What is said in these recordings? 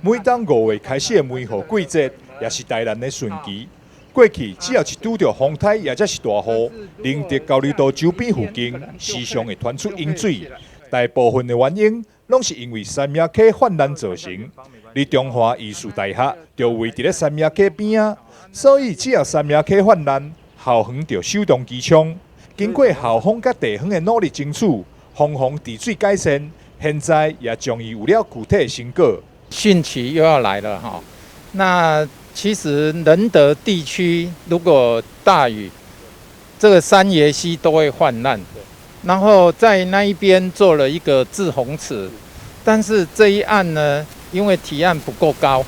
每當5月開始的梅雨季節，也是台南的汛期。過去只要一拄著風颱，抑者是大雨，寧德交流道周邊附近時常會傳出淹水。大部分的原因，攏是因為三峽溪泛濫造成。而中華藝術大學就位佇咧三峽溪邊仔，所以只要三峽溪泛濫，校園就首當其衝。經過校方佮地方的努力爭取，防洪治水改善，現在也終於有了具體的成果。汛期又要來了哈，那其實仁德地區如果大雨，這個三爺溪都會泛濫，然後在那一邊做了一個滯洪池，但是這一案呢，因為提案不夠高，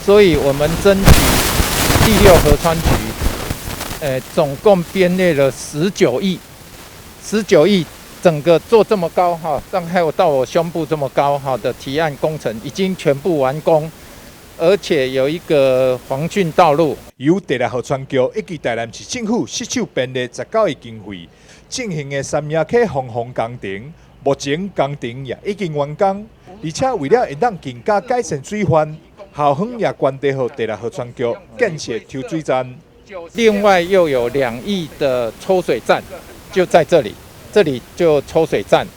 所以我們爭取第六河川局，總共編列了十九億，十九億整個做這麼高哈，大概我到我胸部這麼高哈的提案工程已經全部完工，而且有一個防汛道路。由第六河川局以及台南市政府攜手編列19億經費進行的三峽溪防洪工程，目前工程也已經完工，而且為了會當更加改善水患，校方也捐地予第六河川局建設抽水站。另外又有2億的抽水站，就在這裡，這裡就抽水站。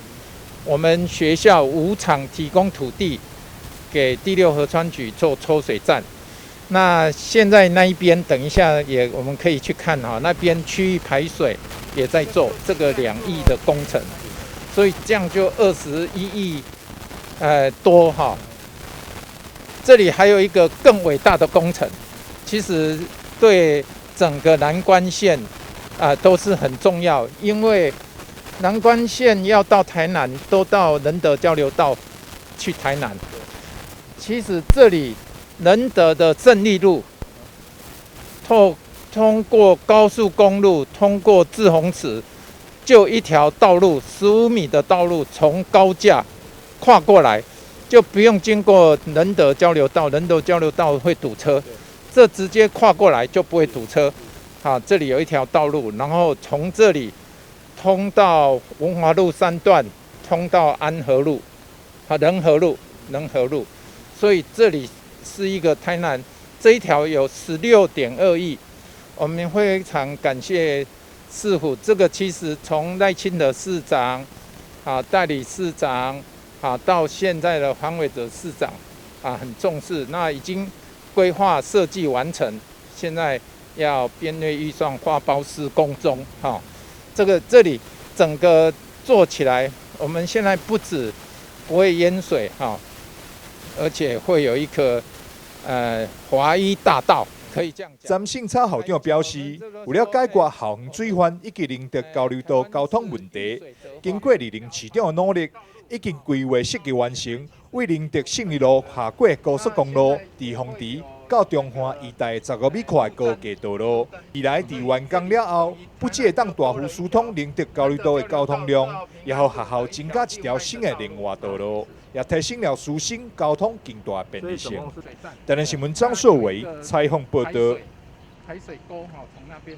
我們學校無償提供土地給第六河川局做抽水站。那現在那一邊，等一下也我們可以去看哈，那邊區域排水也在做這個2億的工程，所以這樣就21億，多哈。這裡還有一個更偉大的工程，其實對整個南關縣啊都是很重要，因為南關縣要到台南，都到仁德交流道去台南。其實這裡仁德的勝利路，通過高速公路，通過滯洪池，就一條道路，15米的道路，從高架跨過來，就不用經過仁德交流道，仁德交流道會堵車，這直接跨過來就不會堵車。好，這裡有一條道路，然後從這裡通到文華路三段，通到安和路，好，仁和路，仁和路，所以這裡是一個台南這一條有16.2億，我們非常感謝市府。這個其實從賴清德市長、啊代理市長、啊到現在的黃偉哲市長，啊很重視，那已經規劃設計完成，現在要編列預算發包施工中。哈，這個這裡整個做起來，我們現在不止不會淹水哈，而且會有一個華一大道，可以這樣講。詹勝超校長表示，為了解決校園水患以及寧德交流道交通問題，經過歷任市長的努力，已經規劃設計完成，為寧德勝利路下過高速公路滯洪池到中華一帶15米寬的高架道路。未來佇完工了後，不只會當大幅疏通寧德交流道的交通量，也予學校增加一條新的連外道路，也提升了師生交通更大的便利性。台南新聞張碩偉採訪報導。排水溝哈，從那邊。